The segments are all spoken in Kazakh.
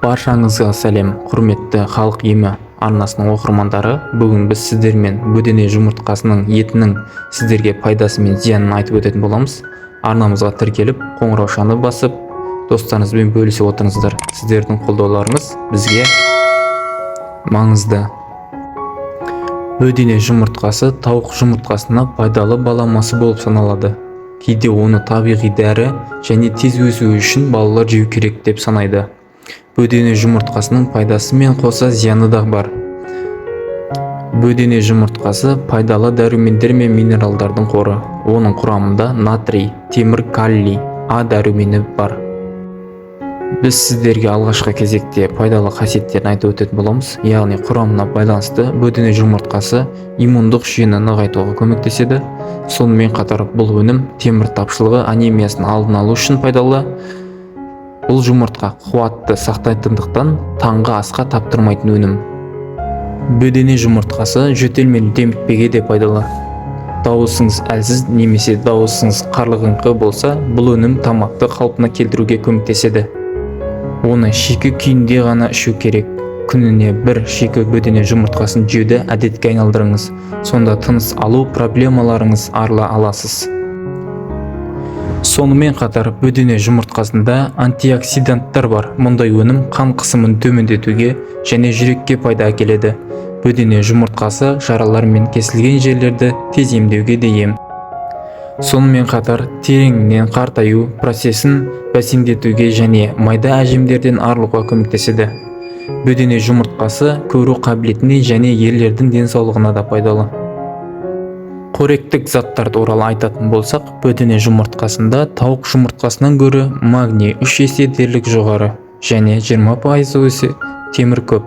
Баршаңызға сәлем, құрметті Халық емі арнасының оқырмандары! Бүгін біз сіздермен бөдене жұмыртқасының етінің сіздерге пайдасы мен зиянын айтып өтетін боламыз. Арнамызға тіркеліп, қоңыраушаны басып, достарыңызбен бөлісе отырыңыздар. Сіздердің қолдауларыңыз бізге маңызды. Бөдене жұмыртқасы тауық жұмыртқасына пайдалы баламасы болып саналады. Кейде оны табиғи дәрі және тез өсуі үшін балалар жеу керек деп санайды. Бөдене жұмыртқасының пайдасы мен қоса зияны да бар. Бөдене жұмыртқасы пайдалы дәрумендер мен минералдардың қоры. Оның құрамында натрий, темір, калий, А дәрумені бар. Біз сіздерге алғашқы кезекте пайдалы қасиеттерін айтып өтетін боламыз, яғни құрамына байланысты бөдене жұмыртқасы иммундық жүйені нығайтуға көмектеседі. Сонымен қатар бұл өнім темір тапшылығы анемиясын алдын алу үшін пайдалы. Бұл жұмыртқа қуатты сақтайтындықтан, таңғы асқа таптырмайтын өнім. Бөдене жұмыртқасы жөтел мен демікпеге де пайдалы. Дауысыңыз әлсіз немесе дауысыңыз қарлығыңқы болса, бұл өнім тамақты қалпына келтіруге көмектеседі. Оны шикі күйінде ғана ішу керек. Күніне бір шикі бөдене жұмыртқасын жеуді әдетке айналдырыңыз. Сонда тыныс алу проблемаларыңыз арыла аласыз. Сонымен қатар бөдене жұмыртқасында антиоксиданттар бар. Мұндай өнім қан қысымын төмендетуге және жүрекке пайда әкеледі. Бөдене жұмыртқасы жаралар мен кесілген жерлерді тез емдеуге де ем. Сонымен қатар тереңінен қартаю процесін бәсеңдетуге және майда әжімдерден арылуға көмектеседі. Бөдене жұмыртқасы көру қабілетіне және ерлердің денсаулығына да пайдалы. Қоректік заттар туралы айтатын болсақ, бөдене жұмыртқасында тауық жұмыртқасынан гөрі магний 3 есе дерлік жоғары және 20% өсе темір көп.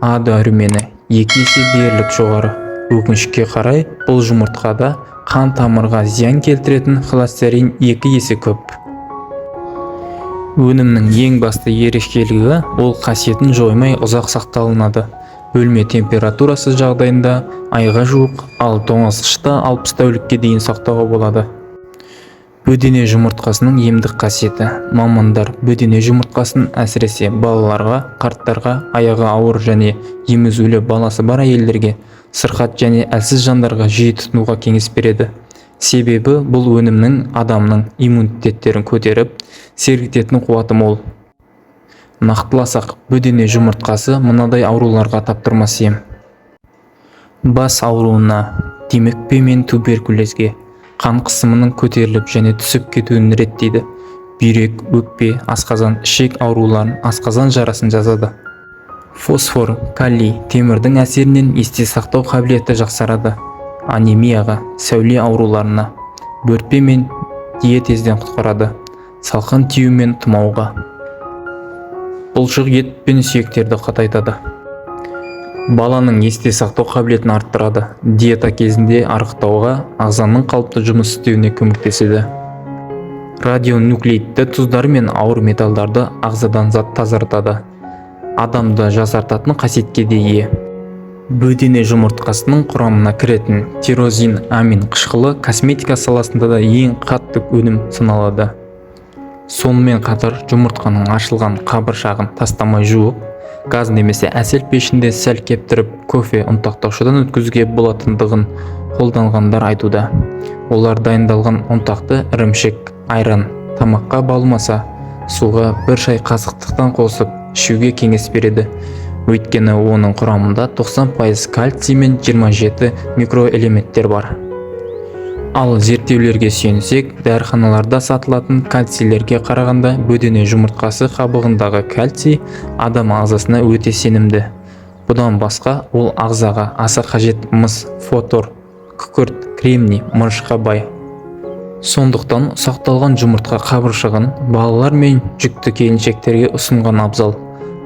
А дәрумені 2 есе дерлік жоғары. Өкінішке қарай, бұл жұмыртқада қан тамырға зиян келтіретін холестерин 2 есе көп. Өнімнің ең басты ерекшелігі, ол қасиетін жоймай ұзақ сақталынады. Бөлме температурасы жағдайында айға жуық, ал тоңазытқышта 60 тәулікке дейін сақтауға болады. Бөдене жұмыртқасының емдік қасиеті. Мамандар бөдене жұмыртқасын әсіресе балаларға, қарттарға, аяғы ауыр және емізулі баласы бар әйелдерге, сырқат және әлсіз жандарға жиі тұтынуға кеңес береді. Себебі бұл өнімнің адамның иммунитеттерін көтеріп, сергітетін қуаты мол. Нақтыласақ, бөдене жұмыртқасы мынадай ауруларға таптырмас ем: бас ауруына, демікпе мен туберкулезге, қан қысымының көтеріліп және түсіп кетуін реттейді, бүйрек, өкпе, асқазан, ішек ауруларын, асқазан жарасын жазады. Фосфор, калий, темірдің әсерінен есте сақтау қабілеті жақсарады. Анемияға, сәуле ауруларына, бөртпе мен диатезден құтқарады, салқын тию мен тұмауға. Бұлшық ет пен сүйектерді қатайтады. Баланың есте сақтау қабілетін арттырады. Диета кезінде арықтауға, ағзаның қалыпты жұмыс істеуіне көмектеседі. Радионуклеидті тұздар мен ауыр металдарды ағзадан зат тазартады. Адамды жасартатын қасиетке де ие. Бөдене жұмыртқасының құрамына кіретін тирозин амин қышқылы косметика саласында да ең қатты өнім саналады. Сонымен қатар жұмыртқаның ашылған қабыршағын тастамай жуып, газ немесе әсел пешінде сәл кептіріп, кофе ұнтақтаушыдан өткізуге болатындығын қолданғандар айтуда. Олар дайындалған ұнтақты ірімшік, айран, тамаққа болмаса суға бір шай қасықтықтан қосып ішуге кеңес береді. Өйткені оның құрамында 90% кальций мен 27 микроэлементтер бар. Ал зерттеулерге сүйенсек, дәріханаларда сатылатын кальцийлерге қарағанда бөдене жұмыртқасы қабығындағы кальций адам ағзасына өте сенімді. Бұдан басқа ол ағзаға аса қажет мыс, фтор, күкірт, кремний, мырышқа бай. Сондықтан ұсақталған жұмыртқа қабыршығын балалар мен жүкті келіншектерге ұсынған абзал.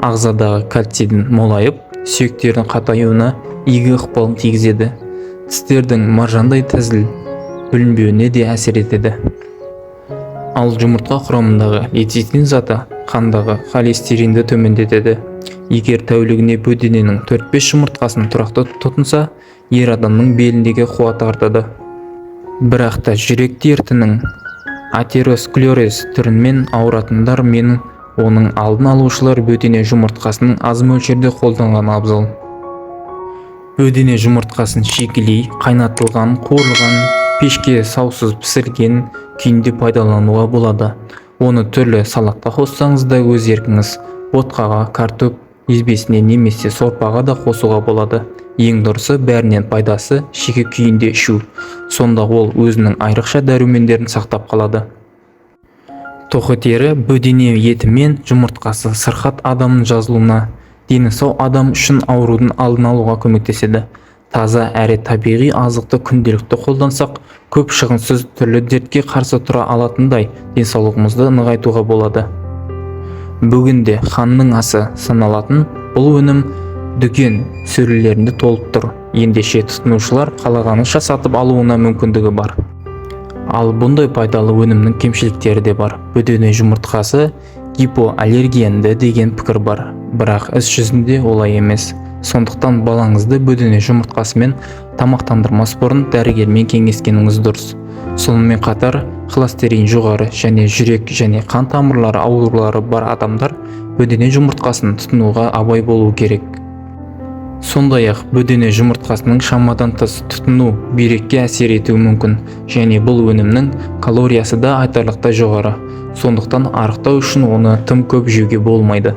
Ағзадағы кальцийдің молайып, сүйектердің қатаюына игі ықпалын тигізеді. Тістердің маржандай тізіл бүлінбеуіне де әсер етеді. Ал жұмыртқа құрамындағы лецитин заты қандағы холестеринді төмендетеді. Егер тәулігіне бөдененің 4-5 жұмыртқасын тұрақты тұтынса, ер адамның беліндегі қуаты артады. Бірақ та жүрек дертінің атеросклероз түрімен ауыратындар менің Оның алдын алушылар бөдене жұмыртқасын аз мөлшерде қолданған абзал. Бөдене жұмыртқасын шикілей, қайнатылған, қуырылған, пешке саусыз пісірген күйінде пайдалануға болады. Оны түрлі салатқа қоссаңыз да өз еркіңіз. Ботқаға, картоп езбесіне немесе сорпаға да қосуға болады. Ең дұрысы, бәрінен пайдасы шикі күйінде ішу. Сонда ол өзінің айрықша дәрумендерін сақтап қалады. Тоқы тері, бөдене еті мен жұмыртқасы сырқат адамның жазылуына, дені сау адам үшін аурудың алдын алуға көмектеседі. Таза әрі табиғи азықты күнделікті қолдансақ, көп шығынсыз түрлі дертке қарсы тұра алатындай денсаулығымызды нығайтуға болады. Бүгінде ханның асы саналатын бұл өнім дүкен сөрелерінде толып тұр. Ендеше тұтынушылар қалағанынша сатып алуына мүмкіндігі бар. Ал бұндай пайдалы өнімнің кемшіліктері де бар. Бөдене жұмыртқасы гипоаллергенді деген пікір бар, бірақ іс жүзінде олай емес. Сондықтан балаңызды бөдене жұмыртқасымен тамақтандырмас бұрын дәрігермен кеңескеніңіз дұрыс. Сонымен қатар холестерин жоғары және жүрек және қан тамырлары аурулары бар адамдар бөдене жұмыртқасын тұтынуға абай болу керек. Сондай-ақ бөдене жұмыртқасының шамадан тыс тұтыну бүйрекке әсер етуі мүмкін және бұл өнімнің калориясы да айтарлықтай жоғары. Сондықтан арықтау үшін оны тым көп жеуге болмайды.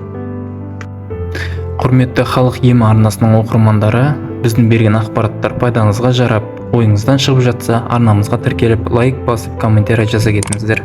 Құрметті Халық емі арнасының оқырмандары, біздің берген ақпараттар пайдаңызға жарап, ойыңыздан шығып жатса, арнамызға тіркеліп, лайк басып, комментарий жаза кетіңіздер.